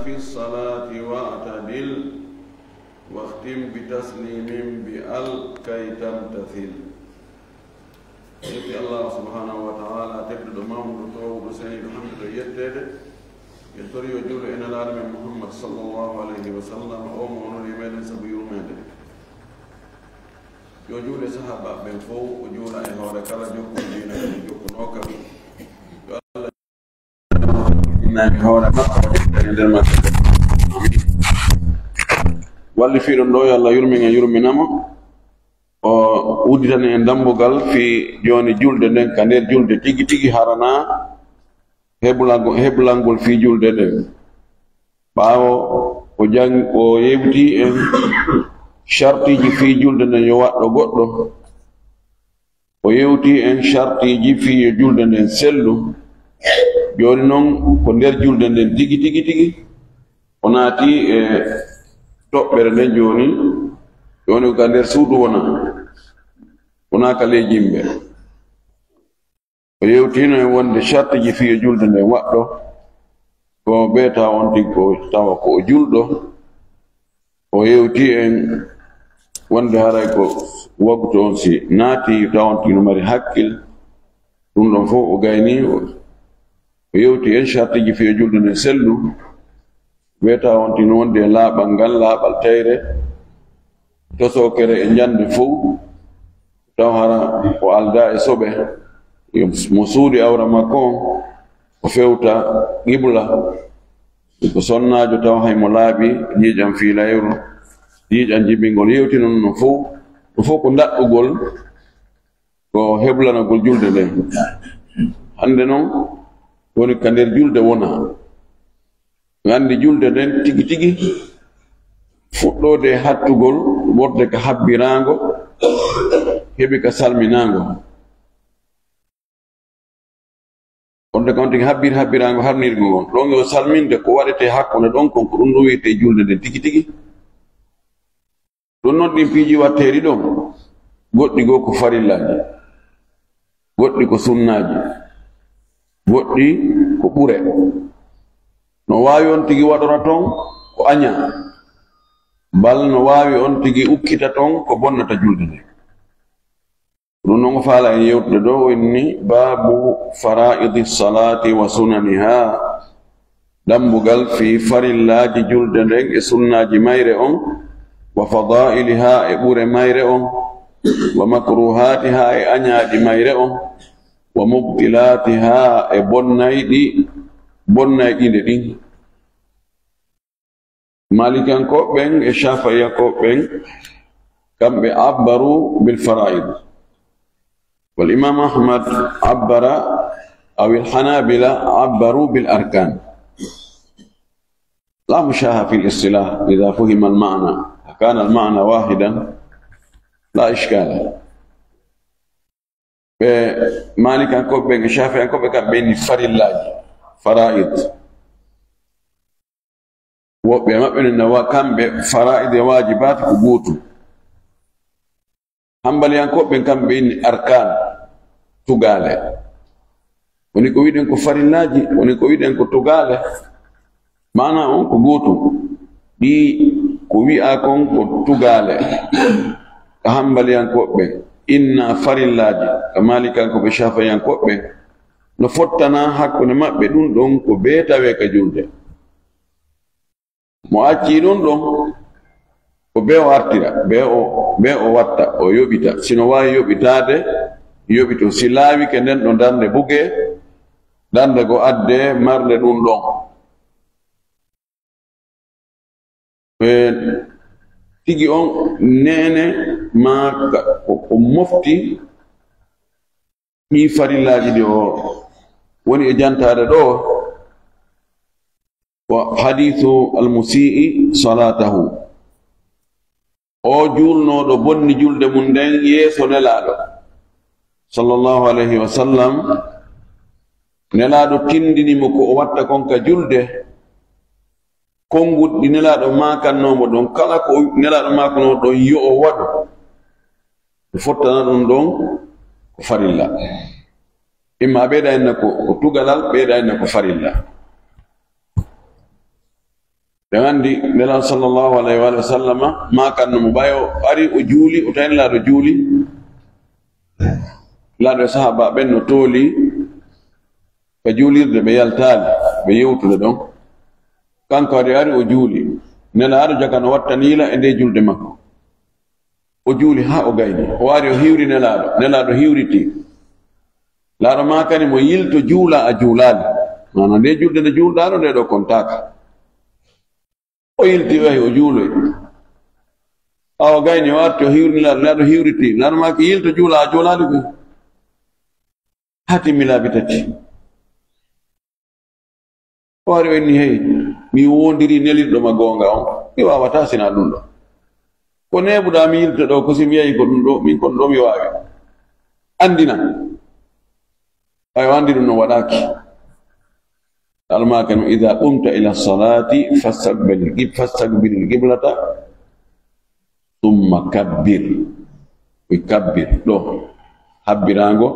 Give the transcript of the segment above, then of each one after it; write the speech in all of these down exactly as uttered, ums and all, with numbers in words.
في الصلاة واعتدل، واختم بتسليم بأل كي تمتثل. Yetti Allah subhanahu wa ta'ala, tedduɗo, mawnuɗo, toowuɗo, seniiɗo, handuɗo e yetteede. En tori yo juulu e Nelaaɗo men Muhammad sallallahu alayhi wa sallam, o mo o nuli meɗen sabu yurmeende. Yo juulu e sahaabaaɓe ɓen fow, o juula e hoore kala jokkuɗo diina, kadi jokkunoo kam. Yo Allah Nani hoore makko o ƴetta e nder makko. Wallifiiɗo ɗo, yo Allah yurmin en, yurminamo. O udditani en dambugal fii jooni julde nden, ka nder julde tigi tigi, harana heblango-, heblangol fii julde nden. Ɓaawo o jang-, o yewti en shartiiji fii julde nden, yo waɗɗo goɗɗo. O yewti en shartiiji fii yo julde nden sellu. Jooni non, ko nder julde nden tigi, tigi, tigi, o naati e toɓɓere nden jooni. Jooni ko ka nder suudu wona, wona ka ley jimɓe. O yewtino en wonde shartiiji fii yo julde nden waɗɗo, ko ɓe tawa on tigi ko tawa ko o julɗo. O yewti en wonde haray ko waktu on si naati, tawa on tigi no mari hakkil. Ɗum ɗon fof o gayni. O, o yewti en shartiiji fii yo julde nden sellu. Ɓe tawa on tigi no wonde e laaɓal ngal, laaɓal tayre, tosookere e njande fow. Taw hara o aldaa e soɓe, yo mo suuɗi awra makko on, o fewta qibla. Ko sonnaajo taw hay mo laaɓi, ƴiiƴam fiilayru, ƴiiƴam jibingol, yewti non no fow. Ɗum fow ko ndaɗɗugol, ko heblanagol julde nden. Hannde non, woni ka nder julde wona. Nganndi julde nden tigi tigi, fuɗɗoode e hattugol, wonde ka habbiraango, heɓi ka salminaango. Wonde ka on tigi habbir-, habbiraango harnirgol on. Ɗon yo salminde ko waɗetee hakkunde ɗon kon, ko ɗum ɗum wiyetee julde nden tigi tigi. Ɗum noon, ɗin piiji watteeɗi ɗon, goɗɗi goo ko farillaaji, goɗɗi ko sunnaaji, goɗɗi ko ɓure. No waawi on tigi waɗora ton ko añaa, bal no waawi on tigi ukkita ton ko bonnata julde nden. Ɗum noon o faala en yewtude ɗo, o inni, baabu faraa'idi salaati wa sunaniha, dambugal fii farillaaji julde nden e sunnaaji mayre on, wa fadaa'iliha e ɓure mayre on, wa makruhaatiha e añaaɗi mayre on, wa mubtilaatiha e bonnayɗi, bonnayɗi nde ɗin. Malikiyankooɓe ɓen e Shafi'iyankooɓe ɓen, kamɓe abbaru bil fara'id. Wal Imam Ahmad abbara, aw il Hanabila abbaru bil arkan. La mushaha fil istilah idha fuhima al ma'na. Kana al ma'na wahidan, la ishkala. Ɓe Malikiyankooɓe ɓen e Shafi'iyankooɓe kamɓe inni farillaaji, fara'id. Woɓɓe maɓɓe no wa-, kamɓe fara'id e waajibaat ko gootum. Hanbaliyankooɓe ɓen kamɓe inni arkaan, tugaale. Woni ko wi'ɗen ko farillaaji, woni ko wi'ɗen ko tugaale. Maana on ko gootum. Ɗi ko wi'aa kon ko tugaale. Ka Hanbaliyankooɓe ɓen, inna farillaaji, ka Malikiyankooɓe, Shafi'iyankooɓe ɓen, no fottana hakkunde maɓɓe ɗum ɗon ko bee tawee ka julde. Mo accii ɗum ɗon, ko bee o artira, bee o, bee o watta, o yoɓita. Si no waawi yoɓitaade, yoɓito. Si laawike nden ɗon darnde bugee, darnde go addee marnde ɗum ɗon. E tigi on neene maa ka, o, o mofti ɗii farillaaji ɗi o woni e jantaade ɗoo, ko hadiisu al-musii'i salaatahu. O juulnooɗo bonni julde mum nden yeeso Nelaaɗo, sallallahu alayhi wa sallam, Nelaaɗo tindini mo ko o watta kon ka julde, konnguɗi ɗi Nelaaɗo maakannoo mo ɗon, kala ko Nelaaɗo maakanoo ɗon yo o waɗu, o fottana ɗum ɗon ko farilla. Imma ɓeyda inna ko, ko tugalal, ɓeyda inna ko farilla. Ɓe anndi Nelaaɗo sallallahu alayhi wa sallama, maakanno mo ɓay o ari o juuli, o tawi Nelaaɗo juuli. Nelaaɗo e sahaaba ɓen no tooli ka juulirde, ɓe yaltaali, ɓe yewtude ɗon. Kanko ari, ari o juuli. Nelaaɗo jaka no wattaniila e nde julde makko. O juuli haa o gayni. O ari o hiwri Nelaaɗo. Nelaaɗo hiwriti. Nelaaɗo maakani mo, "Yilto juula, a juulaali." Maana nde julde nde juulɗaa ɗo, nde ɗo kontaaka. O yilti, o yahi, o juuloy. Haa o gayni, o arti, o hiwri Nelaaɗo, Nelaaɗo hiwriti. Nelaaɗo maaki, "Yilto juula, a juulaali koy." Haa timmi laabi tati. O ari o inni, "Hey, mi wondiri nelirɗo ma goonga on. Mi waawataa sina ɗum ɗo. Ko neeɓuɗaa mi yilto ɗo, ko si mi yahi ko ɗum ɗo, min kon ɗo mi waawi. Anndina." Ay, o anndi ɗum no waɗaaki. Nelaaɗo maaki no, "Idaa qumta ila salaati fastaqbil qib-, fastaqbil qiblata, summa kabbir." Wi kabbir ɗo. Habbiraango,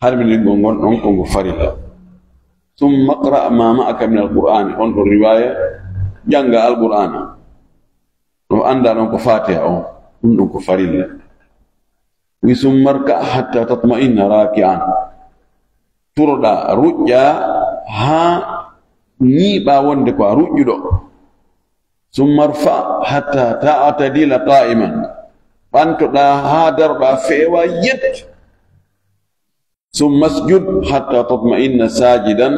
harminirgol ngon ɗon ko ngo farilla. "Summa qra ma ma'aka min al-Qur'aani." On ɗon riwaaya, jannga Al-Qur'aana. No anndaa ɗon ko Faatiha on, ɗum ɗon ko farilla. Wi, "Summa rka hatta tatma'inna raaki'an." Turoɗaa, ruƴƴaa haa ñiiɓaa wonde ko a ruƴƴuɗo. "Summa rfa hatta ta'tadila qaa'iman." Ɓantoɗaa haa daroɗaa feewaa yet. "Summa sjud hatta tatma'inna saajidan."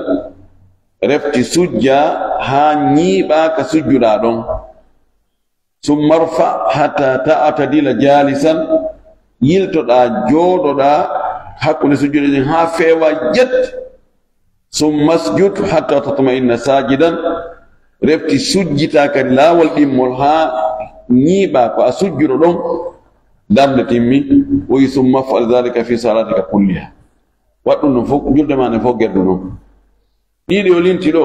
Refti sujjaa haa ñiiɓaa ka sujjuɗaa ɗon. "Summa rfa hatta ta'tadila jaalisan." Yiltoɗaa, jooɗoɗaa hakkunde sujjuɗe ɗen haa feewaa yet. "Summa sjud hatta tatma'inna saajidan." Refti sujjitaa kadi laawol ɗimmol haa ñiiɓaa ko a sujjuɗo ɗon. Darnde timmi. O wi, "Summa fa'al daalika fi salaatika kulliha." Waɗ ɗum ɗon fof, julde maa nden fof gerdu non. Ɗiɗi o linti ɗo,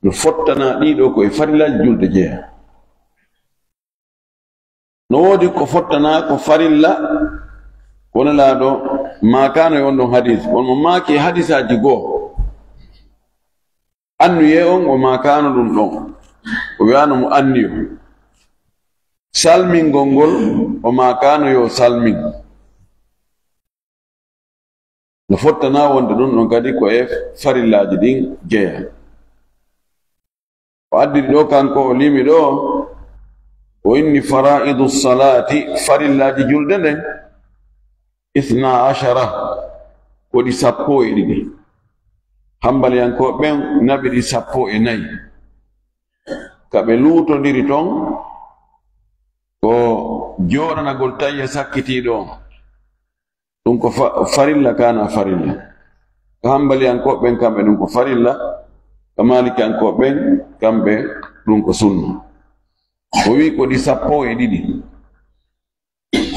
no fottana ɗiɗo ko e farillaaji julde jeyaa. No woodi ko fottana ko farilla, ko Nelaaɗo maakano e on ɗon hadis. On mo maaki e hadisaaji goo. Annuyee on o maakano ɗum ɗon. O wi'ano mo anniyo. Salmingol ngol o maakano yo salmin. No fottana wonde ɗum ɗon kadi ko e farillaaji ɗin jeyaa. O addiri ɗo kanko, o limi ɗo, o inni faraa'idu salaati, farillaaji julde nden, isna ashara, ko ɗi sappo e ɗiɗi. Hambaliyankooɓe ɓen naɓi ɗi sappo e nayi. Ka ɓe luutondiri ton, ko jooɗanagol tayya sakkitiiɗo on. Ɗum ko fa-, farilla, kana farilla. Ko hambaliyankooɓe ɓen, kamɓe ɗum ko farilla. Ko maalikiyankooɓe ɓen, kamɓe ɗum ko sunna. O wi ko ɗi sappo e ɗiɗi.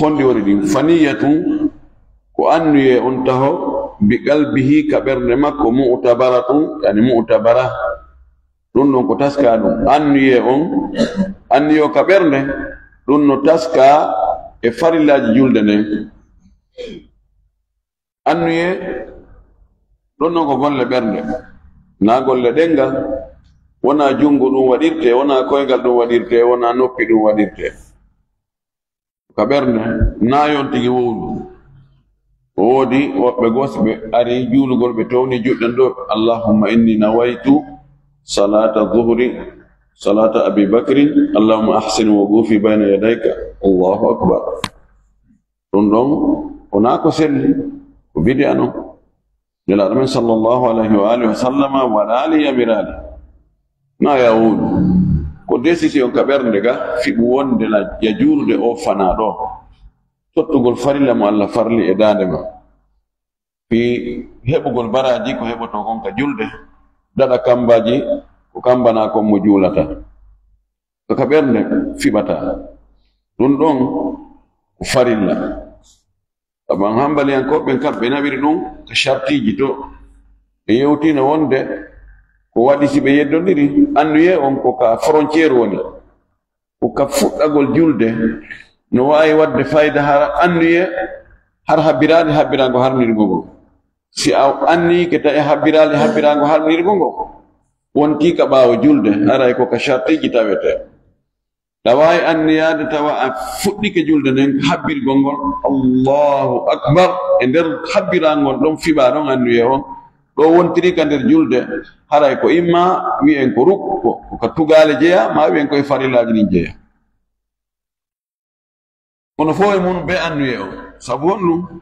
Honɗi woni ɗin? Faniyatun, ko annuyee on taho, bi qalbihi, ka ɓernde makko, mu'tabaratun, yani mu'tabara. Ɗum ɗon ko taska ɗum. Annuyee on, annuyee ka ɓernde, ɗum no taska e farillaaji julde nden. Annuyee, ɗum ɗon ko golle ɓernde. Na golle ɗemngal, wona junngo ɗum waɗirte, wona koyngal ɗum waɗirte, wona noppi ɗum waɗirte. Ka ɓernde, na yon tigi wowlu. O woodi woɓɓe goo, si ɓe ari juulugol, ɓe towni juuɗe ɗen ɗo, "Allahumma inni nawaytu salata zuhri, salata Abi Bakrin, allahumma ahsin wuqufi bayna yadayka." Allahu akbar. Ɗum ɗon, wonaa ko selli, ko bidi'a non. Nelaaɗo men sallallahu alayhi wa alihi wa sallama waɗaali, yamiraali. Na ya wowlu. Ko décision ka ɓernde ga, fiɓu wonde na ya juulude o fanaa ɗo. Tottugol farilla mo Allah farli e daande ma. Fii heɓugol baraaji ko heɓotoo kon ka julde, daɗa kambaaji ko kambanaa kon mo juulata. Ko ka ɓernde fiɓata. Ɗum ɗon ko farilla. Sabu an hambaliyankooɓe ɓen, kamɓe naɓiri ɗum ka shartiiji to. Ɓe yewtiino wonde ko waɗi si ɓe yeddondiri, annuyee on ko ka frontière woni. Ko ka fuɗɗagol julde, no waawi waɗde fayda hara annuyee, har habbiraade habbiraango harmirgo ngo. Si a anniyike tawi habbiraali habbiraango harmirgo ngo, wontii ka ɓaawo julde, haray ko ka shartiiji tawetee. Ɗa waawi anniyaade tawa a fuɗɗike julde nden, habbirgol ngol, Allahu Akbar, e nder habbirangol ɗon fiɓaa ɗon anniye on, ɗo wontiri ka nder julde, haray ko imma wi'en ko ruk-, ko, ko ka tugaale jeyaa, maa wi'en ko e farillaaji ɗin jeyaa. Kono fof e mun be annuye o. Sabu honɗum?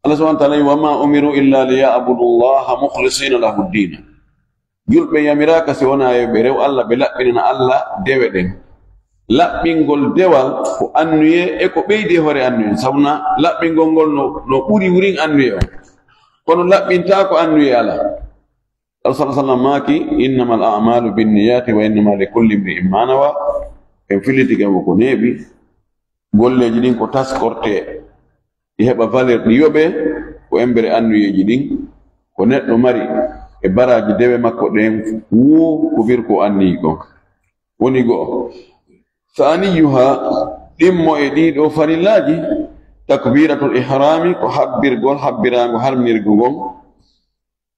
Allah subhanahu wa ta'ala, "Wa ma umiru illa li ya'budu Allaha mukhlisina lahu ddina." Julɓe yamiraaka si wonaa yo ɓe rew Allah, ɓe laɓɓinana Allah dewe ɗen. Laɓɓingol dewal ko annuye e ko ɓeydi e hoore annuye. Sabu na laɓɓingol ngol no, no ɓuri wurin annuye o. Kono laɓɓintaa ko annuye alaa. Allah sallallahu alaihi wasallam maaki, "Innamal a'malu binniyati wa innama likulli imri'in ma nawa." En fillitike mo ko neeɓi. Golleeji ɗin ko taskorte, ɗi heɓa valeur, ɗi yoɓe ko embere annuyeeji ɗin. Ko neɗɗo mari e baraaji dewe makko ɗen, wuu ko bir ko anniyi kon. Woni go'o. Thaniyuha, ɗimmo e ɗii ɗoo farillaaji, takbiratul ihrami, ko habbirgol, habbiraango harminirgo ngon.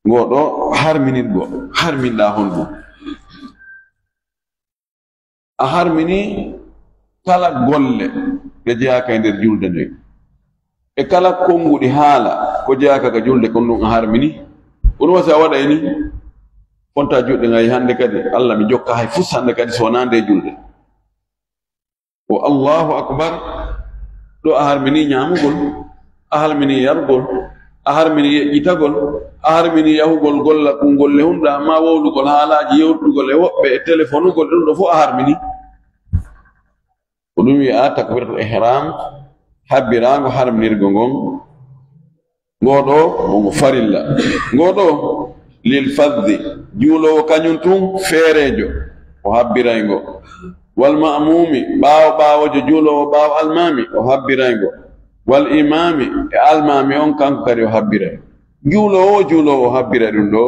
Ngo ɗoo harminirgo, harminɗaa honɗum? A harmini kala golle ɗe jeyaaka e nder julde nden. E kala konnguɗi haala ko jeyaaka ka julde kon ɗum a harmini. Ko ɗum wasi a waɗa e ni. Fonta juɗɗe ngay hannde kadi. Allah mi jokka hay fus hannde kadi so wonaa nde julde. O Allahu Akbar, ɗo a harmini ñaamugol, a harmini yarugol, a harmini yeƴƴitagol, a harmini yahugol golla ɗum golle hunɗa, ma wowlugol haalaaji yewtugol e woɓɓe e telefonugol, ɗum ɗo fof a harmini. Ko ɗum wi'a takbiratul ihram, habbiraango harminirgo ngon. Ngo ɗo, ngo farilla. Ngo ɗo, lil fadhi, juuloowo kañum tun feereejo, o habbiray ngo. Wal ma'mumi, ɓaawo ɓaawojo juuloowo ɓaawo almaami, o habbiray ngo. Wal imami, e almaami on kanko kadi o habbiray. Juuloowo, juuloowo o habbiray ɗum ɗo,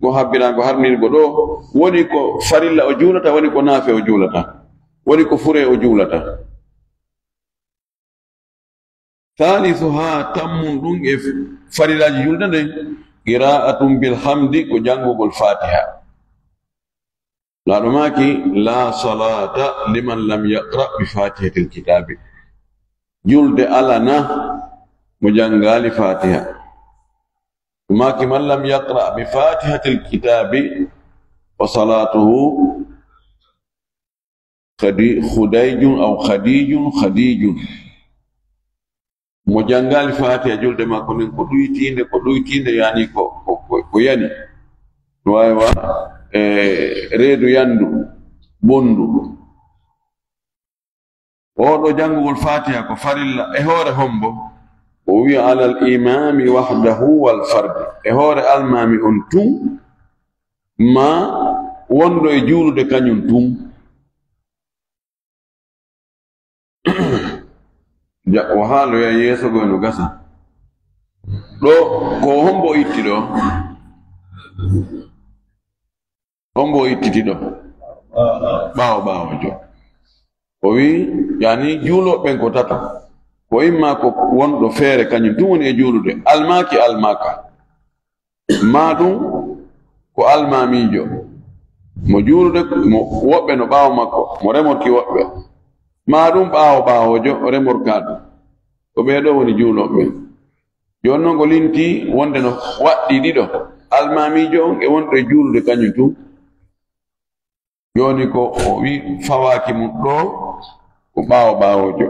ngo habbira ngo harminirgo ɗo, woni ko farilla o juulata, woni ko naafe o juulata, woni ko fure o juulata. Thaalithuha, tammun ɗum e farillaaji julde nden, qira'atun bil hamdi, ko janngugol Fatiha. Laaɗo maaki, "La salata liman lam yaqra bi fatihatil kitabi." Julde alana mo janngaali Fatiha. Maaki, "Man lam yaqra bi fatihatil kitabi, fa salatuhu khadi-, khudayjun aw khadijun, khadijun." Mo janngaali Fatiha, julde makko nden ko ɗuytiinde, ko ɗuytiinde, yani ko, ko, ko, ko yani. No waawi wa, e, reedu yandu, bondu. Oo ɗo janngugol Fatiha ko farilla e hoore hombo? O wi'a, "Alal imami wahdahu wal fardi." E hoore almaami on tun, ma wonɗo e juulude kañum tun. Ja, o haaloya yeeso go no gasa. Ɗo, ko hombo itti ɗo? Hombo ittiti ɗo? Ɓaawo ɓaawojo. O wi, yani, juulooɓe ɓen ko tato. Ko imma ko wonɗo feere, kañum tun woni e juulude. Almaaki almaaka. Maa ɗum ko almaamiijo, mo juulude, mo woɓɓe no ɓaawo makko, mo remorki woɓɓe. Maa ɗum ɓaawo ɓaawojo remorkaaɗo. Ko ɓee ɗoo woni juulooɓe ɓen. Jooni non ko lintii wonde no waɗɗii ɗiɗo, almaamiijo on e wonɗo e juulude kañum tun. Jooni ko o wi fawaaki mum ɗoo ko ɓaawo ɓaawojo.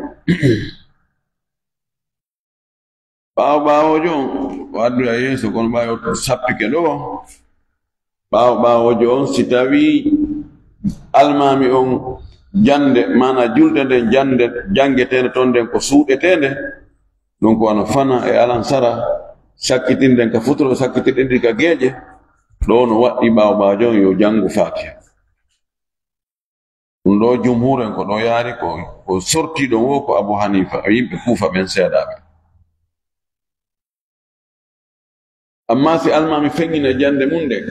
Ɓaawo ɓaawojo on o addoya yeeso, kono ɓaawo o sappike ɗo. Ɓaawo ɓaawojo on, si tawii almaami on jannde, maanaa julde nden jannde, janngeteende ton nden ko suuɗeteende, ɗum ko wano fana e alansara, sakkitinden ka futuro, sakkitirɗen ɗi ka geeƴe, ɗo no waɗɗii ɓaawo ɓaawojo on yo janngu Faatiha. Ɗum ɗo jumhuur en ko ɗo yaari ko, ko sortii ɗon wo ko Abu Hanifa e yimɓe Kuufa ɓen seedaaɓe. Amma si almaami feŋŋina jannde mum nden,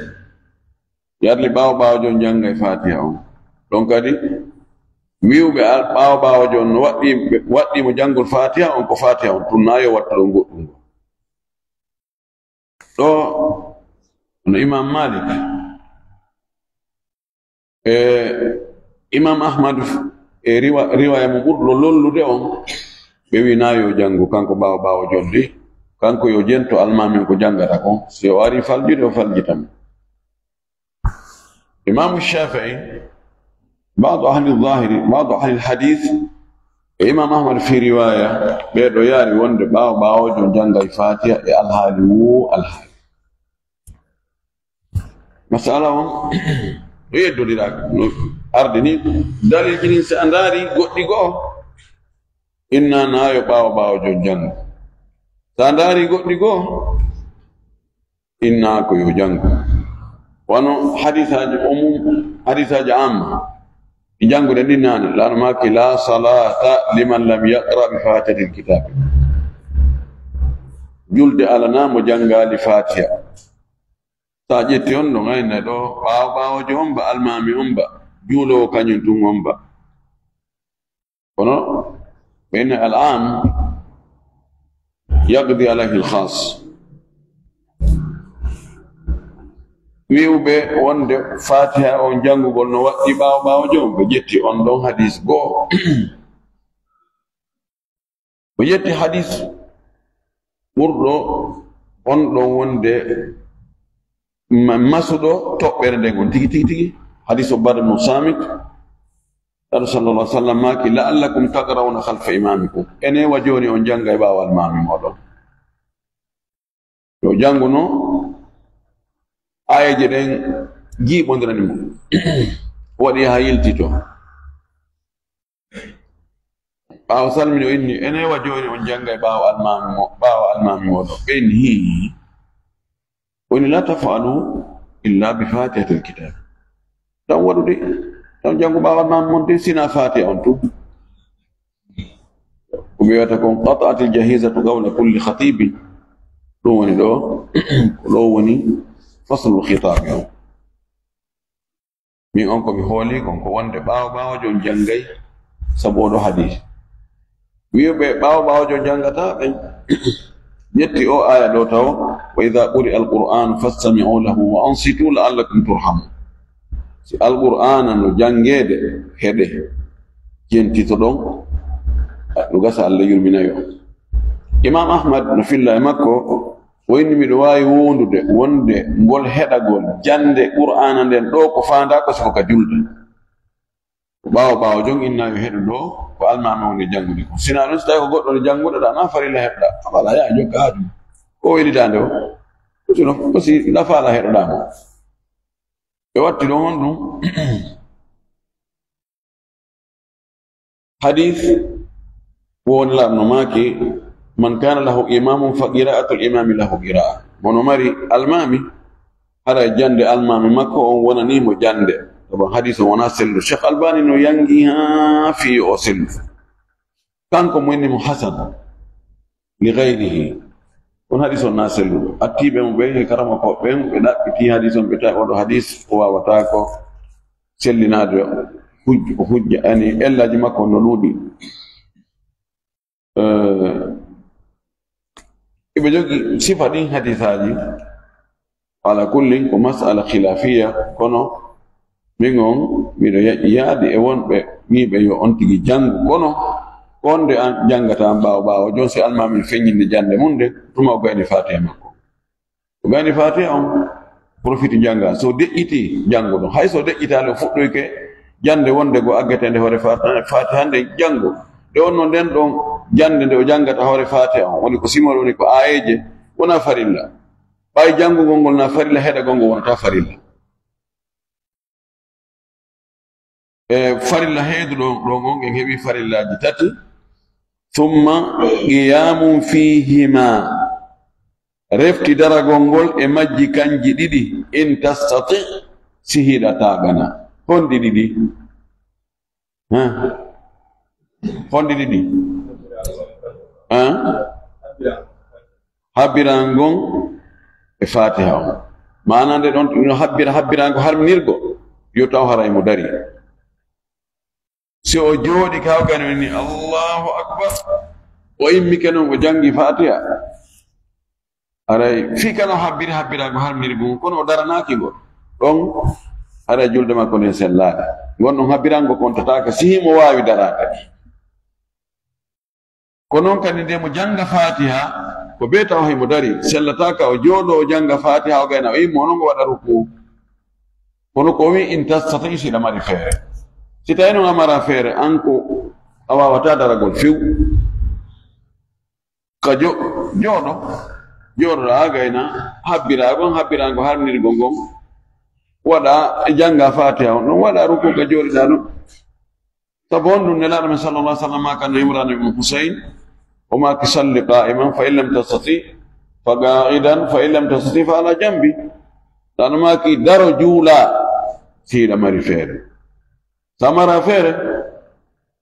yarli ɓaawo ɓaawojo on janngay Faatiha on. Ɗon kadi, wi'uɓe al-, ɓaawo ɓaawojo on no waɗɗii, waɗɗii mo janngol Faatiha on ko Faatiha on tun, naa yo wattu ɗon goɗɗum. Ɗo no Imam Malik, E Imam Ahmad e riwa-, riwaya mo ɓurɗo lollude on, ɓe wi na yo janngu kanko ɓaawo ɓaawo jolde, kanko yo jento almamin ko janngata kon, si o ari faljude o faljita mo. Imamu Shafi'i, ba'du ahli zahiri, ba'du ahli hadith, e Imam Ahmad fi riwaya, ɓe ɗo yaari wonde ɓaawo ɓaawojo janngay Fatiha e alhaali wo alhaali. Masala on, ɗo yeddodiraaka, no ardi ni, dalilji ɗin si a ndaari goɗɗi goo, inna na yo ɓaawo ɓaawojo janngu. Si a ndaari goɗɗi goo, inna ko yo janngu. Wano hadisaaji umum, hadisaaji amma. Ɗi jannguɗen ɗin naane, Laano maaki, "La salata liman lam yaqra bi fatihatil kitab." Julde alana mo janngaali Fatiha. Sa ƴetti on ɗon, ayna ɗo, ɓaawo ɓaawojo on ba, almaami on ba, juuloowo kañum tun on ba. Kono ɓe inna al am yaqdi alayhi al khas. Wi'uɓe wonde Fatiha on janngugol no waɗɗi ɓaawo ɓaawojo on, ɓe ƴetti on ɗon hadis goo. O ƴetti hadis ɓurɗo on ɗon wonde ma-, masuɗo toɓɓere nden on tigi, tigi, tigi. Hadis o Ubaada ibn Saamit, Nabi sallallahu alaihi wasallam maaki, "La'allakum taqra'una khalfa imamikum." Ene wa jooni on jannga e ɓaawo almaami mooɗon. Yo jannguno aayeeje ɗen jiiɓondirani mo. Waɗi haa yiltito. Ɓaawo salmini o inni, "Ene wa jooni on jannga e ɓaawo almaami mo, ɓaawo almaami mooɗon." Ɓe inni, "Hii." O inni, "La taf'alu illa bi fatihatil kitab." Tan waɗude, tan janngu ɓaawo almaami mon de, sina Fatiha on tun. Ko ɓe wiyata kon, "Qata'atil jahizatu qawla kulli khatibin." Ɗum woni ɗo, ko ɗo woni faslul khitabi on. Min on ko mi hooli kon ko wonde ɓaawo ɓaawojo on janngay, sabu oɗo hadis. Wi'uɓe ɓaawo ɓaawojo on janngata, ɓe ƴetti o aya ɗo taw, "Wa idha quri'a al-Qur'anu fastami'u lahu wa ansitu la'allakum turhamun." Si Alqur'aana no janngeede, heɗe, jentito ɗon, no gasa Allah yurminayo. Imam Ahmad no filla e makko, o inni, "Miɗo waawi wondude wonde ngol heɗagol jannde Qur'aana nden ɗo ko faandaa ko siko ka julde." Ɓaawo ɓaawo jon inna yo heɗu ɗo, ko almaami woni janngude ko. Sina ɗum, si tawi ko goɗɗo no jannguɗo ɗa, na farilla heɗuɗa. Wala ya jokka haaju. Ko weli daande o. Ko sino, ko si na faala heɗuɗa mo. Ɓe watti ɗon on ɗum. Hadith woni Laamɗo maaki, "Man kana lahu imamun fa qira'atul imami lahu qira'a." Mono mari almaami, hara jannde almaami makko on wonani mo jannde. Ɗo ɗon hadith on wona sellu. Cheikh Albani no yangi haa fii o sellu. Kanko mo inni mo hasan li ghayrihi. On hadis on na selluɗo. Attiiɓe mo ɓen e karama ko ɓen ɓe ɗaɓɓiti hadis on, ɓe tawi oɗo hadis o waawata ko sellinaade hujj-, ko hujja, ani ellaji makko no ɗuuɗi. Eh, iɓe jogi sifa ɗin hadisaaji. Ala kullin, ko mas'ala khilafiya, kono min on, miɗo ya-, yaadi e wonɓe wiiɓe yo on tigi janngu, kono ko wonde an janngata an ɓaawo ɓaawo, jon si almaami feññinde jannde mum nde, tuma o gayni Faatiha makko. O gayni Faatiha on, profiti jannga. So deƴƴiti, janngu ɗum. Hay so deƴƴitaali, o fuɗɗoyke jannde wonde go aggetende hoore Faatiha, Faatiha nde janngu. Nde wonno nden ɗon jannde nde o janngata hoore Faatiha on, woni ko simol, woni ko aayeeje, wona farilla. Ɓay janngugol ngol na farilla, heɗagol ngol wonata farilla. E farilla heeduɗo ɗo ngon, en heɓi farillaaji tati. Summa qiyamun fihima. Refti daragol ngol e majji kanji ɗiɗi. In tastati, si hiɗa taaɓana. Honɗi ɗiɗi? Ha? Honɗi ɗiɗi? Ha? Habbirangon e Fatiha on. Maana nde ɗon no habbira, habbirango harminirgo, yo taw haray mo dari. Si o jooɗi ka o gani ni, "Allahu Akbar." O immike non, o jangi Fatiha. Aray, fii kala o habbiri, habbiraango harmiri ngun, kono o daranaaki ngo. Ɗon, Haray julde makko nden sellaaka. Ngon ɗon habbirango kontataake, si himo waawi daraade. Ko non kadi nde mo jannga Faatiha, ko bee tawa himo dari, sellataaka o jooɗo o jannga Faatiha, o gayna o immo, non o waɗa ruku. Kono ko o wi'i, "In tastati", si ɗa mari feere. Si tawi non a mara feere, an ko a waawataa daragol few. Ka jo-, jooɗo, jooɗoɗaa gayna, habbiraago, habbiraango harminirgo ngon, waɗa jannga Faatiha on ɗon, waɗa ruku ka jooɗiɗaa ɗon. Sabu honɗun Nelaaɗo men sallallahu alaihi wasallam maakani Imran ibn Husayn, o maaki, "Salli qa'iman, fa in lam tastati, fa qa'idan, fa in lam tastati, fa ala janbi." Ɗano maaki, "Daro juula, si hiɗa mari feere. Sa mara feere,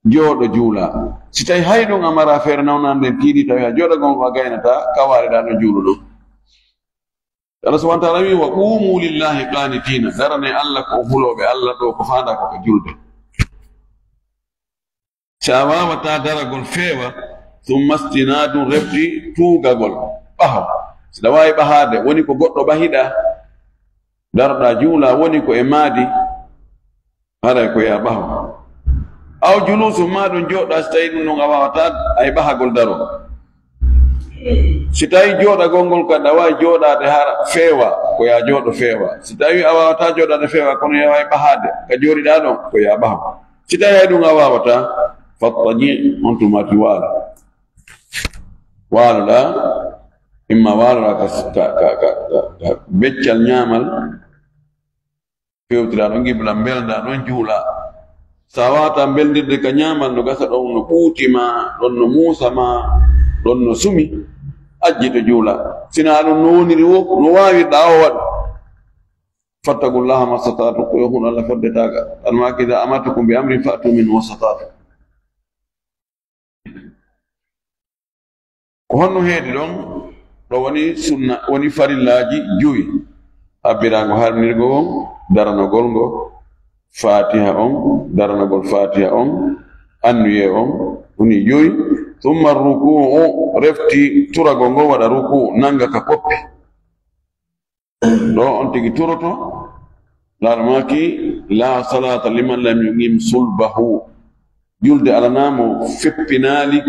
jooɗo juula." Si tawi hay ɗun a mara feere, nawnan nden tiiɗi, tawi a jooɗagol a gaynataa, ka waaliɗaa ɗon juuluɗon. Allah subhanahu wa ta'ala wi'i, "Wa qumu lillahi qanitina." Daranee Allah ko hulooɓe Allah ɗo, ko faandaa ko ka julde. Si a waawataa daragol feewa, summa istinadun, refti tuugagol ɓaho. Si ɗa waawi ɓahaade, woni ko goɗɗo ɓahiɗaa, daroɗaa juula, woni ko e maadi, haray ko yo a ɓaho. Aw julusu, maa ɗun jooɗa, si tawi ɗun ɗon a waawataa, ay ɓahagol daro. Si tawi jooɗagol ngol ka ɗa waawi jooɗaade hara feewa, ko yo a jooɗo feewa. Si tawi a waawataa jooɗaade feewa, kono yo a waawi ɓahaade ka jooɗiɗaa ɗon, ko yo a ɓaho. Si tawi hay ɗun a waawataa, fattaji, on tuma ti waalo. Waaloɗaa, imma waaloɗaa ka, ka, ka, ka, ka, ka beccal ñaamal, fewtiraa ɗon qibla, mbeldaa ɗon juula. Sa waawataa mbeldirde ka ñaamal, no gasa ɗon no ɓuuti ma, ɗon no muusa ma, ɗon no sumi, ajjito juula. Si naa ɗun no woniri wo, no waawirɗaa o waɗu. Fattaqullaha mastata'tum, ko yo huɗo Allah fodde taaga. Tan maaki, "Iza amartukum bi amrin fa'tu minhu mastata'tum." Ko honno heedi ɗon? Ɗo woni sunna, woni farillaaji jowi. Habbiraango harminirgo on, daranagol ngo, Faatiha on, daranagol Faatiha on, annuye on, woni jowi. Summa ruku'u, refti turagol ngo, waɗa ruku'u, nanga ka koppi. Ɗo on tigi turoto, laara maaki, "La salata liman lam yuqim sulbahu." Julde alanaa mo feppinaali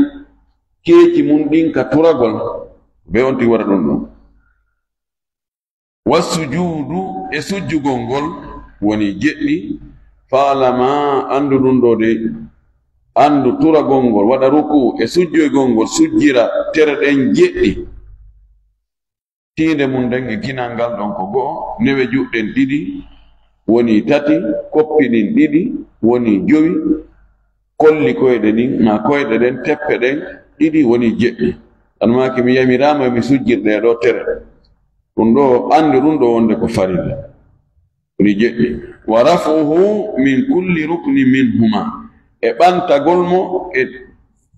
keeci mun ɗin ka turagol, be on tigi waɗa ɗun ɗon. Wa sujudu, e sujjugol ngol woni jeɗɗi, faalama, andu ɗun ɗo de, andu turagol ngol, waɗa ruku e sujjoygol ngol, sujjira tere ɗen jeɗɗi. Tiinde mun nden e kinal ngal ɗon ko go'o, newe juuɗe ɗen ɗiɗi woni tati, koppi ɗin ɗiɗi woni jowi, kolli koyɗe ɗin, maa koyɗe ɗen, teppe ɗen ɗiɗi woni jeɗɗi. Ɗan maaki mi yamiraama yo mi sujjir ɗee ɗoo tere. Ɗun ɗoo, anndu ɗun ɗoo wonde ko farilla. Woni jeɗɗi. Wa raf'uhu min kulli ruknin minhuma. E ɓantagol mo e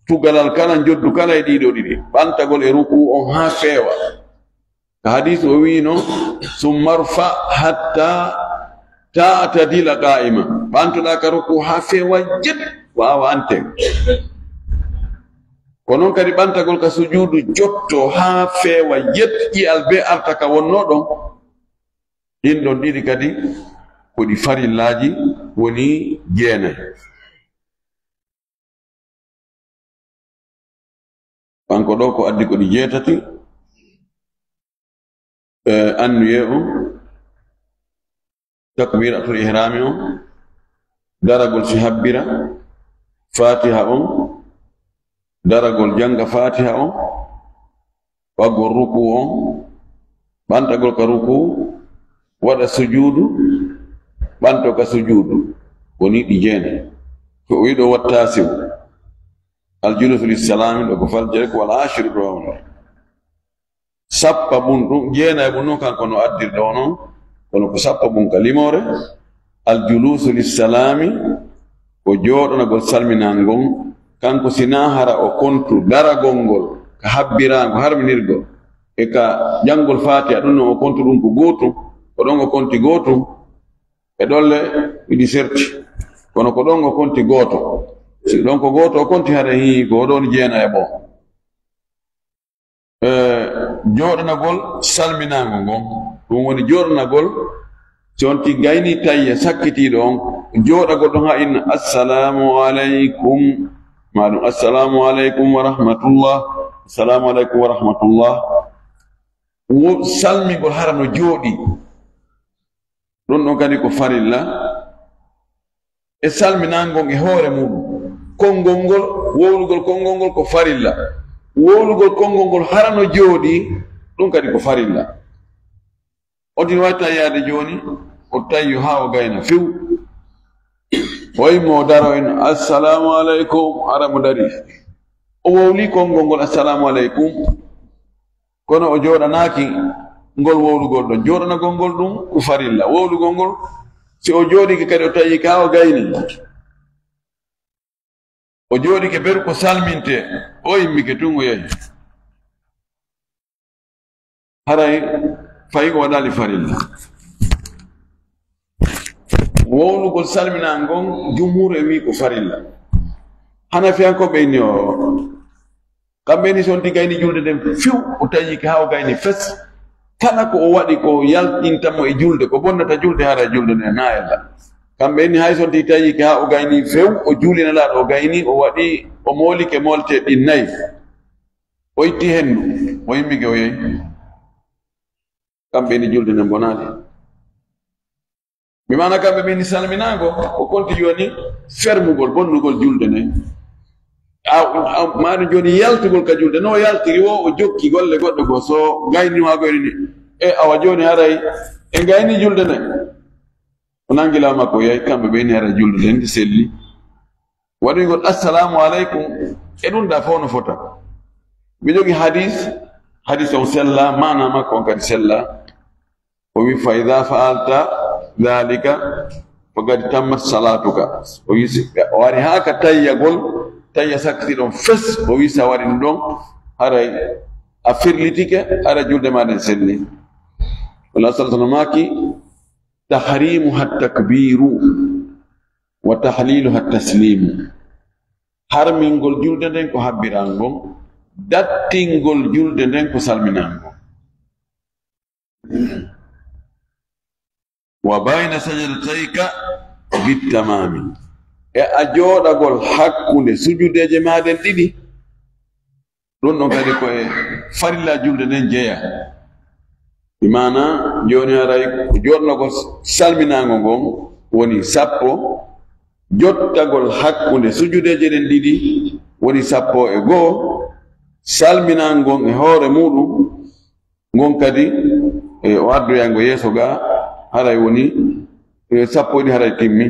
tugalal kala, njoddu kala e ɗii ɗoo ɗiɗi. Ɓantagol e rukuu on haa feewa. Ka hadiis o wi'ino, "Summa rfa hatta ta'tadila qa'ima." Ɓantoɗaa ka rukuu haa feewa jet, waawa ante. Ko non kadi ɓantagol ka sujuudu jotto haa feewa jet, ƴi'al bee arta ka wonnoo ɗon. Ɗin ɗon ɗiɗi kadi ko ɗi farillaaji woni jeenay. Kanko ɗoo ko addi ko ɗi jeetati, e, annuye on, takbiratul ihrami on, daragol si habbira, Fatiha on, daragol janga Fatiha on, waggol rukuu on, ɓantagol ka rukuu, waɗa sujuudu, ɓanto ka sujuudu. Woni ɗi jeenay. Ko o wi'i ɗoo, "Wattasi'u." Al julusu lis salami, ɗoo ko faljere, ko wal ashiru ɗoo on. Sappa bun ɗun, jeenay bun ɗun, kanko no addir ɗoo non, kono ko sappa bun ka limoore. Al julusu lis salami, ko jooɗanagol salminangon, kanko si naa hara o kontu daragol ngol, ka habbiraango, harminirgol, e ka janngol Fatiha, ɗun non o kontu ɗun ko gootum, ko ɗon o konti gootum, e ɗolle miɗi serti, kono ko ɗon o konti gooto. Si ɗon ko gooto o konti, hara hii ko o ɗon jeenay e ɓoo. E, jooɗanagol salminaango ngon, ɗun woni jooɗanagol Si on tigi gaynii tayya sakkitiiɗo on, jooɗagol ɗon haa inna, "Assalaamu aleykum," maa ɗum, "Assalaamu aleykum wa rahmatullah, assalaamu aleykum wa rahmatullah." Wo salmingol hara no jooɗi. Ɗum ɗon kadi ko farilla. E salminangol e hoore muɗum. Konngol ngol, wowlugol konngol ngol ko farilla. Wowlugol konngol ngol hara no jooɗi, ɗum kadi ko farilla. On tigi wawi tayyaade jooni, o tayyo haa o gayna few. O immo o daro en, "Assalaamu aleykum," hara mo dari. O wowli konngol ngol, "Assalaamu aleykum." Kono o jooɗanaaki ngol wowlugol ɗon. Jooɗanagol ngol ɗum ko farilla. Wowlugol ngol, si o jooɗike kadi o tawi ka o gayni. O jooɗike beru ko salminte, o immike tun o yahi. Haray fayi o waɗali farilla. Wowlugol salminaa ngon, jumhur e wii ko farilla. Hanafiyankooɓe inni o, kamɓe ni si on tigi gayni julde nden few, o tawi ki haa o gayni fes. Kala ko o waɗi ko yaltinta mo e julde, ko bonnata julde, hara julde nden na ella. Kamɓe ni hay si on tigi tawi ki haa o gayni few, o juulina laaɗo o gayni, o waɗi, o moolike moolte ɗin nayi. O itti hendu, o immike o yehi. Kamɓe ni julde nden bonaali. Mi maana kamɓe ɓe ni salminaango, ko konti jooni fermugol, bonnugol julde nden. A, a, maana jooni yaltugol ka julde, no o yaltiri wo, o jokki golle goɗɗe goo, so gayni maa goyni ni. E awa jooni haray, e gayni julde nden. O nangi laaw makko, o yahi kamɓe ɓe ni haray julde nden selli. Waɗugol "Assalaamu aleykum", e ɗum da fof no fota. Mi jogi hadis, hadis on sella, maana makko on kadi sella. O wi, "Fa idha fa'alta dhalika faqad tammat salatuka." O wi, si o wari haa ka tayyagol, tayya sakti ɗon fes, o wi, "Sa wari ɗum ɗon, haray a firlitike, haray julde ma nden selli." Wala sallallahu alaihi wasallam maaki, "Tahrimuha takbiru wa tahliluha taslimu." Harmingol julde nden ko habbirango, dattingol julde nden ko salminango. "Wa bayna sajadatayka bittamami." E a jooɗagol hakkunde sujudeeje maaɗen ɗiɗi. Ɗum ɗon kadi ko e farilla julde nden jeya. Bi maana, jooni haray ko jooɗnogol salminaango ngon woni sappo, jottagol hakkunde sujudeeje ɗen ɗiɗi woni sappo e go'o, salminaango ngon e hoore muuɗum, ngon kadi, e, o addoyango yeeso ga, haray woni, e, sappo e ɗiɗi haray timmi.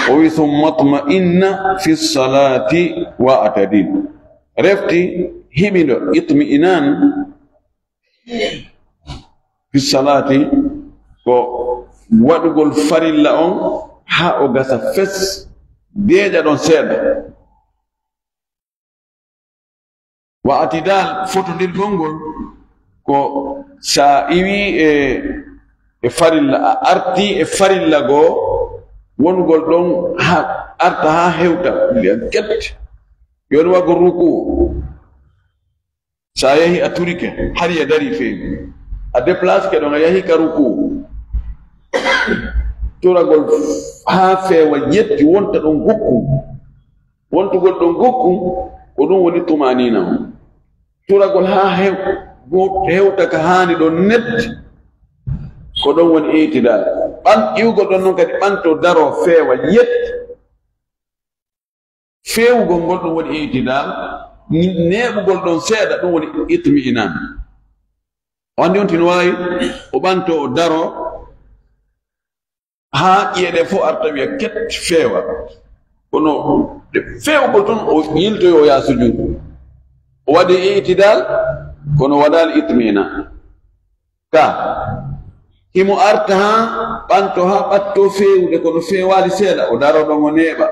O wi, "Summa tma'inna fi salati wa atadil." Refti hiɓindo itmi'inan fi salati ko waɗugol farilla on haa o gasa fes, deeƴa ɗon seeɗa. Wa atidal, fotondirgol ngol, ko sa iwi e, e farilla, a arti e farilla goo, wonugol ɗon ha, arta ha hewta, mbiya ket, yo ɗum waɗugol ruku. Sa yahi a turike, hari a dari feewi. A déplace ke ɗon, a yahi ka ruku. Turagol ha feewa yetti, wonta ɗon gukku. Wontugol ɗon gukku, ko ɗum woni tumanina on. Turagol haa hew-, go-, hewta ka haani ɗon net, ko ɗon woni itidal. Ɓan-, iwgol ɗon non kadi ɓanto daro feewa yet. Feewugol ngol ɗum woni itidal, ni-, neeɓugol ɗon seeɗa ɗum woni itmi'inan. O anndi on tino waawi, o ɓanto o daro, haa ƴi'e ɗe fof arta wiya ket feewa. Kono ɗe feewugol tun o yiltoyo o yaha sujuudu. O waɗi itidal, kono waɗaali itmi'inan. Ka, himo arta haa ɓanto haa ɓatto feewude, kono feewaali seeɗa, o daro ɗon o neeɓa.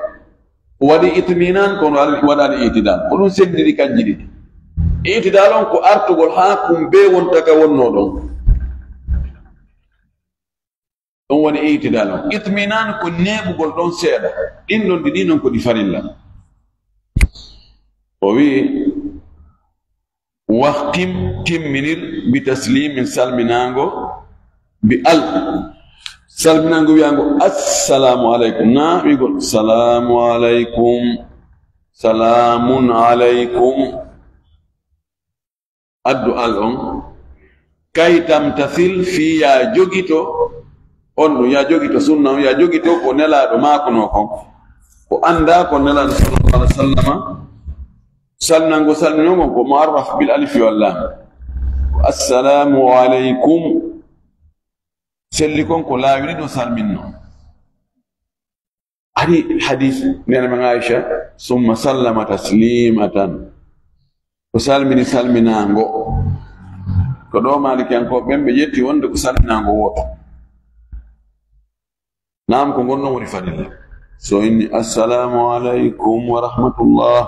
O waɗi itminan, kono al-, waɗaali itidal. Ko ɗum senndiri kanji ɗiɗi. Itidal on ko artugol haa kum bee wonta ka wonnoo ɗon. Ɗum woni itidal on. Itminan ko neeɓugol ɗon seeɗa. Ɗin ɗon ɗiɗi non ko ɗi farilla. O wi'i, "Wahtim, timminir, bi taslimin, salminaango, bi al." Salminango wiyango, "Assalamu alaikum." Na wi'ugol, "Salamu alaikum. Salamun alaikum." Addu al on. Kay tamtasil fii ya jogito on ɗum, ya jogito sunna on, ya jogito ko Nelaaɗo maakunoo kon. Ko anndaa ko Nelaaɗo sallallahu alaihi wasallama, salminango salminoo ngon ko mu'arraf bil alif wal lam. Assalamu alaikum. Selli kon ko laawi ɗiɗo salminno. Ari hadis nene men Aisha, "Summa sallama taslimatan." O salmini salminaango. Ko ɗo Maalikiyankooɓe ɓen ɓe ƴetti wonde ko salminaango wooto. Naam, ko ngon non woni farilla. So inni, "Assalamu alaikum wa rahmatullah."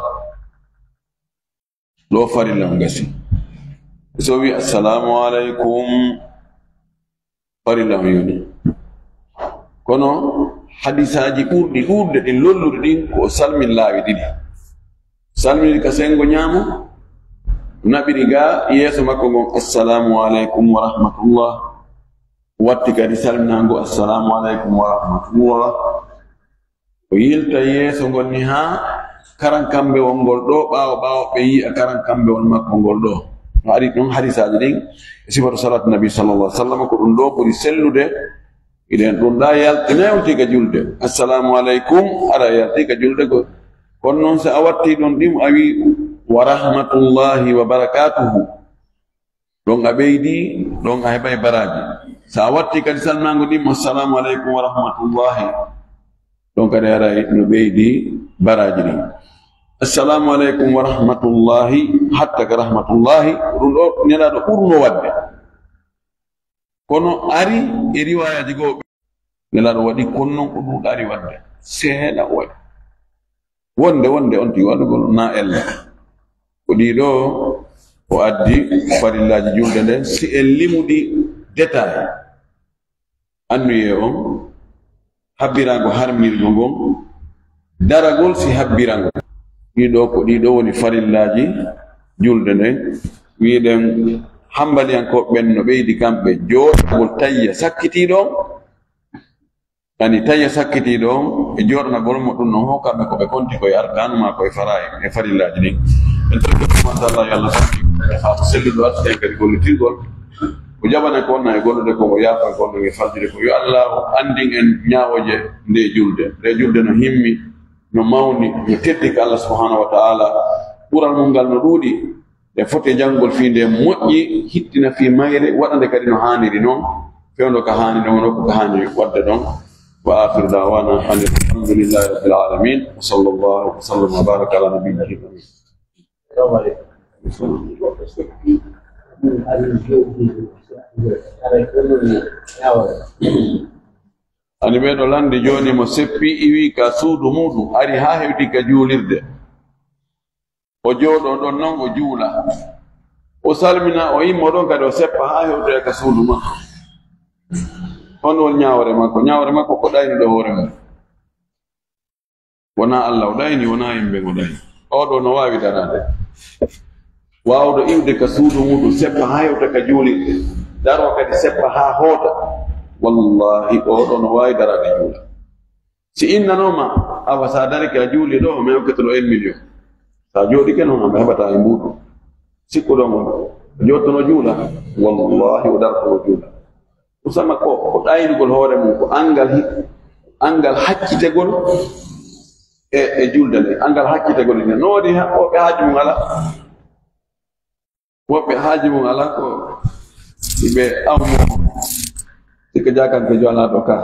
Ɗo farilla on gasi. So wi, "Assalamu alaikum," farilla on yoni. Kono hadisaaji ɓurɗi ɗuuɗde ɗin, lolluɗi ɗin, ko o salmin laawi ɗiɗi. Salmini ka sengo ñaamo, naɓiri ga yeeso makko ngon, "Assalamu alaikum wa rahmatullah." Watti kadi salminango, "Assalamu alaikum wa rahmatullah." O yilta yeeso ngol ni haa karan kambewol ngol ɗo, ɓaawo, ɓaawo ɓe yi'a karan kambewol makko ngol ɗo. No ari ɗon hadisaaji ɗin e sifatu salatu nabi sallallahu alaihi wasallam, ko ɗum ɗo ɓuri sellude. Iɗen ɗum ɗa yaltinay on tiga julde. "Assalamu alaikum," aɗa yalti ka julde go. Kono noon so a watti ɗon ɗim, a wi, "Wa rahmatullahi wa barakatuhu." Ɗon a ɓeydi, ɗon a heɓay baraaji. So a watti kadi salminaango ɗin, "Assalamu alaikum wa rahmatullahi." Ɗon kadi aray no ɓeydi baraaji ɗin. "Assalamu alaikum wa rahmatullahi," hatta ka rahmatullahi, ko ɗum ɗo Nelaaɗo ɓurno waɗde. Kono ari e riwaayaaji goo, Nelaaɗo waɗi kon non ko ɗuuɗaari waɗde. Seeɗa o waɗi. Wonde, wonde on tigi waɗugol na ella. Ko ɗiɗo o addi farillaaji julde nden, si en limudi détail. Annuyee on, habbirango harmirgo ngon, daragol si habbirango. Ɗiɗo ko ɗiɗo woni farillaaji julde nden. Wiɗen hambaliyankooɓe ɓen no ɓeydi kamɓe jooɗagol tayya sakkitiiɗo on. Ani tayya sakkitiiɗo on e jooɗanagol mo ɗum non, ho kamɓe ko ɓe konti koye arkaanu maa koye faraa'id e farillaaji ɗin. En totti ɗum, machallah, yo Allah sabbi e faamu selluɗo, arti en kadi gollitirgol. O jaɓana ko wonna e gollude ko, o yaafa ko wonna e faljude ko. Yo Allah o anndin en ñaawooje nde julde. Nde julde no himmi, no mawni, no teddi ka Allah subhanahu wa ta'ala. Ɓural mum ngal no ɗuuɗi. Ɗe foti e janngol fii nde moƴƴi, hittina fii mayre, waɗa nde kadi no haaniri non, fewndo ka haaniri non, ko ka haaniri waɗde ɗon. Wa akhiru da'wana anil hamdulillahi rabbil alamin. Wa sallallahu wa sallam wa baraka ala nabiyyina Muhammad. Ani ɓeeɗo lanndi jooni mo seppi iwi ka suudu muuɗum, ari haa hewti ka juulirde. O jooɗoo ɗon non, o juula. O salmina, o immo ɗon kadi, o seppa haa hewtoya ka suudu makko. Honɗum woni ñaawre makko? Ñaawre makko ko ɗaynuɗo hoore mum. Wonaa Allah o ɗayni, wonaa yimɓe o ɗayni. Oo ɗoo no waawi daraade. Waawɗo iwde ka suudu muuɗum, seppa haa hewta ka juulirde. Daroo kadi seppa haa hoota. Wallahi, oo ɗoo no waawi daraade juula. Si innanooma, awa, so a darike a juuli ɗo, mi hokkete ɗo un million. So a jooɗike noon, a heɓataa e mbuuɗu. Sikkuɗo mo, jooɗtono juula, wallahi, o dartono juula. Usama ko, ko ɗaynugol hoore mum, ko anngal hi-, anngal haccitegol e, e julde nde, anngal haccitegol ine. No waɗi ha-, o ɓe haaju mum alaa. Woɓɓe haaju mum alaa ko ɓe awmo, si ko jaakankeejo alaa ɗo ka.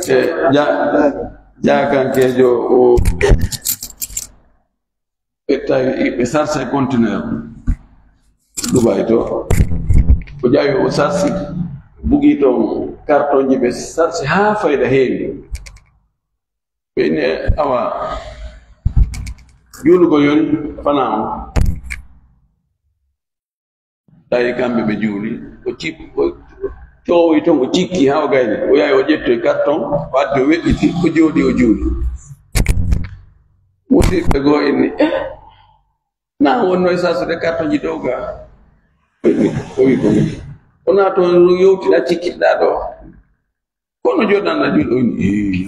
E ja-, jaakankeejo o ɓe tawi ɓe sarse conteneur Dubai to. O ƴawi o sarsi, bugii toon carton ji ɓe sarsi haa fayda heewi. Ɓe inni, awa, juulugol yoni fanaa on. Tawi kamɓe ɓe juuli, o cip-, o coowoyi toon, o cikki haa o gayni. O yahi o ƴettoyi carton, o addi o weƴƴiti, o jooɗi o juuli. Musidɓe goo inni, eh, na wonno e sarsude carton ji dow ga? O wi ko min. Wonaa toon yowti ɗa cikkiɗɗa ɗo. Kono jooɗanɗa juul o ni, "Ee,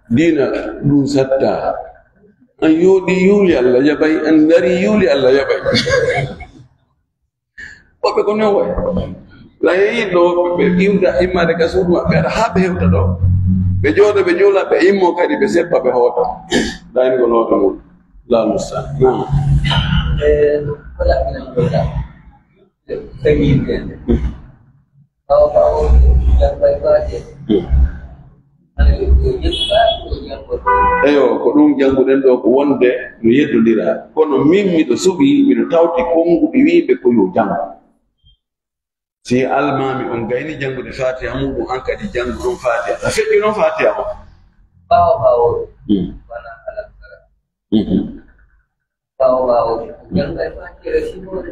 diina ɗum satta. An yooɗi yuuli Allah yaɓay, an dari yuuli Allah yaɓay." Woɓɓe ko non wayi. La yeeyi ɗo ɓe iwda immaade ka suudu maɓɓe, ara haa ɓe hewta ɗo. Ɓe jooɗo, ɓe juula, ɓe immo kadi, ɓe seppa, ɓe hoota. Dayni ko loota mum. Laamu sa. Naam. E, ko laɓɓinam ɗo ɗa. Feŋŋinde. Ɓaawo, ɓaawo, janngo e baaje. Hmm. Eyo, ko ɗum jannguɗen ɗo, ko wonde no yeddondira. Kono min miɗo suɓi, miɗo tawti konnguɗi wiiɓe ko yo janngu. Si almaami on gayni janngude Faatiha muɗum, an kadi janngu ɗum Faatiha. A feƴƴi noon Faatiha on. Ɓaawo, ɓaawo. Hmm. Wona alam tara. Mhm. Ɓaawo, ɓaawo. Janngo e Faatiha e simoore.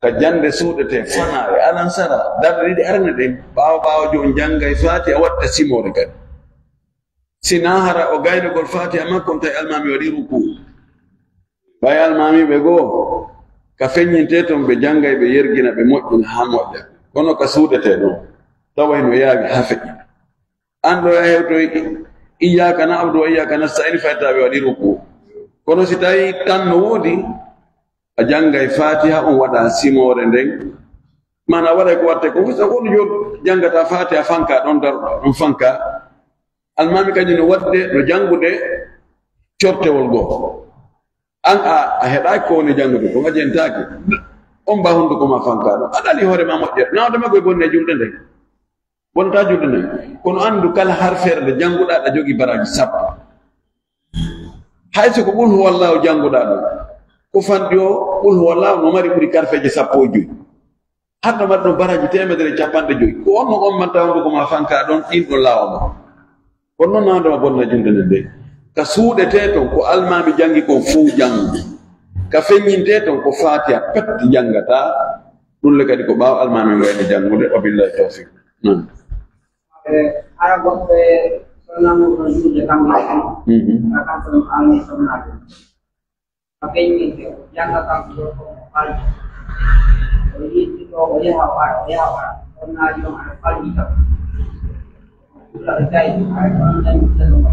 Ka jannde suuɗetee fanaa e alansara, darɗe ɗiɗi arane ɗen, ɓaawo ɓaawo jooni jannga e Faatiha, waɗta simoore kadi. Si naa hara o gaynagol Faatiha makko, on tawi almaami waɗi rukuu. Ɓay almaami ɓe goo, ka feññintee ton ɓe janngay, ɓe yergina, ɓe moƴƴina haa moƴƴa. Kono ka suuɗetee ɗon, taway no yaawi haa feƴƴi. An ɗo a hewtoy, "Iyyaaka na'budu wa iyyaaka nasta'iin," fayta ɓe waɗi rukuu. Kono si tawi tan no woodi, a janngay Faatiha, on waɗa simoore nden. Maanaa waɗay ko waɗtee ko, fisa ko on jo-, janngata Faatiha fanka ɗon, darɗo ɗon fanka. Almaami kañum no waɗde, no janngude cortewol goo. An a, a heɗaaki ko woni janngude, ko a jentaaki. On mba hunnduko ma fanka ɗon. A ɗali hoore ma moƴƴere. Nawde ma koye bonne julde nden. Bonta julde nden. Kono anndu kala harfeere nde jannguɗaa, aɗa jogii baraaji sappo. Hay so ko Qul huwallaahu jannguɗaa ɗon, ko fanɗi o, Qul huwallaahu no mari ɓuri karfeeje sappo e joy. Hannde mbaɗ ɗon baraaji teemedere e capanɗe joy. Ko on no on manta hunnduko ma fanka ɗon, ɗin ɗon laawa ma. Kono noon nawde ma bonna julde nden de. Ka suuɗetee ton ko almaami janngi kon fow janngu. Ka feññintee ton ko Faatiha pet janngata. Ɗum le kadi ko ɓaawo almaami on wayno janngude. Wa billahi tawfiq. Naam. E, hara goɗɗo e sonnaajo ɗon julde kamɓe. Mhm. Ka kanko ɗum almi sonnaajo. Ka feññinte, o jannga kanko gorko mo falji. O yiltito, o yaha, o ara, o yaha, o ara. Sonnaajo on aɗa falji kam. Ɗum aɗa tawi, aɗa ɗon dañi ɗum.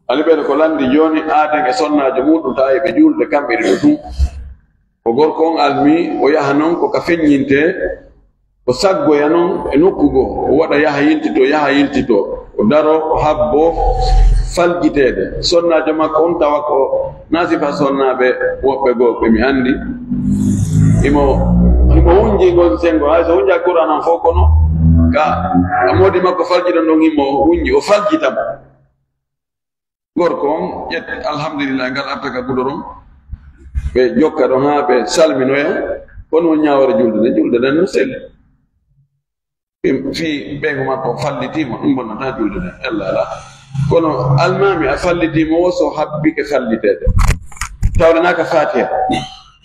Ali ɓen ko lanndi jooni, aaden e sonnaajo muɗum, tawi ɓe juulde kamɓe ɗiɗo ɗum. Ko gorko on almi, o yaha non ko ka feññinte, o saggoya non e nokku goo, o waɗa yaha yiltito, yaha yiltito, o daro, o habbo faljiteede. Sonnaajo makko on tawa ko naasifa sonnaaɓe woɓɓe goo ɓe mi anndi. Himo, himo hunji ngol senngo, hay so hunja Qur'aan on fof kono ka, ka moodi makko faljiɗo ɗon himo hunji, o faljita mo. Gorko on ƴetti, alhamdulillah, ngal arta ka gudoron. Ɓe jokka ɗon haa ɓe salminoya. Kono on ñaawore julde nden, julde nden no selli. Fii, fii ɓeyngu makko fallitiima, ɗum bonnataa julde nden. Ella alaa. Kono almaami a fallitiima o so habbike falliteede. Tawde naa ka Faatiha.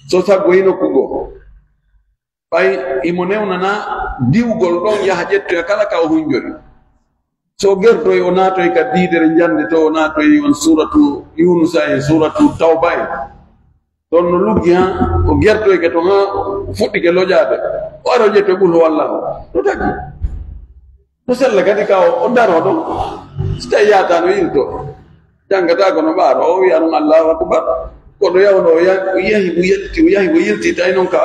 So saggoyi nokku goo. Ɓay imo newnanaa diwgol ɗon yaha ƴettoya kala ka o hunjori. So o gertoy, o naatoy ka diidere njande to, o naatoy on suuratu Yuunusa en, suuratu Tawba en. Ɗon no luggi haa o gertoyke ton haa o fuɗɗike lojaade. O ara o ƴettoy Qul huwallaahu. No tagi. No sella kadi ka o, o daroo ɗon. Si tawi yaata no yilto. Janngata kono ɓaaro o wiya ɗum Allahu Akbar. Kono yawno o ya-, o yahi o yalti, o yahi o yilti, tawi noon ka,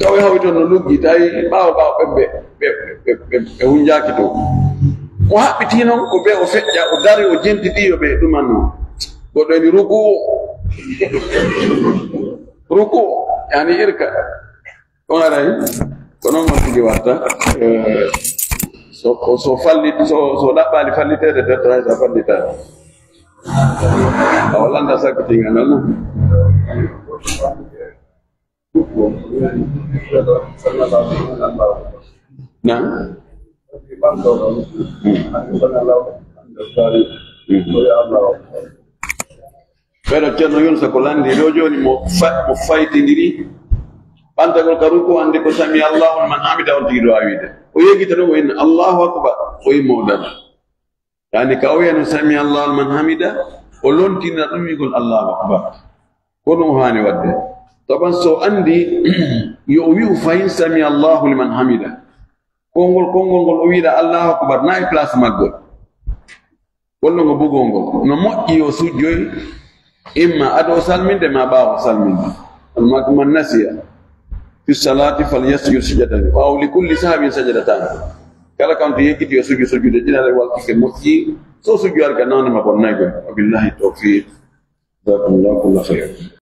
ka o yahoy toon no luggi, tawi ɓaawo ɓaawo ɓe, ɓe, ɓe, ɓe, ɓe, ɓe hunjaaki toon. O haɓɓitii noon ko ɓe o feƴƴa, o dari o jentiti yo ɓe ɗuman noon. Goɗɗo eni ruku, ruku, yani irka. On aray, ko noon on tigi watta. Eh, so, ko so falli, so, so ɗaɓɓaali falliteede, tetta hay so a fallitaade. A wallanda sakkitinga noon. Naam. Ɓeɗo Ceerno Yunusa ko lanndi ɗo jooni mo fa-, mo faytindiri ɓantagol ka ruku, anndi ko sami Allahu liman hamida on tigi ɗo a wiide. O yegita ɗum o inna Allahu akbar, o imma o dara. Yani ka o wiyano sami Allahu liman hamida, o lontina ɗum wiigol Allahu akbar. Ko ɗum o haani waɗde. Taban so anndi, yo o wi'u fahin sami Allahu liman hamida. Konngol, konngol ngol o wi'da Allahu Akbar, na e place maggol. Wonno ngo bugol ngol. No moƴƴi o sujjoy, imma ado o salminde ma ɓaawo o salminde. Amma man nasiya fi salati falyasjud sajdatayni. Aw li kulli sahwin sajdatayni. Kala kan to yeggiti yo sujju sujjude ɗiɗi, waltike moƴƴi. So sujju arga nawne ma bonnay gol. Wa billahi tawfiq. Jazakumullahu kulla khair.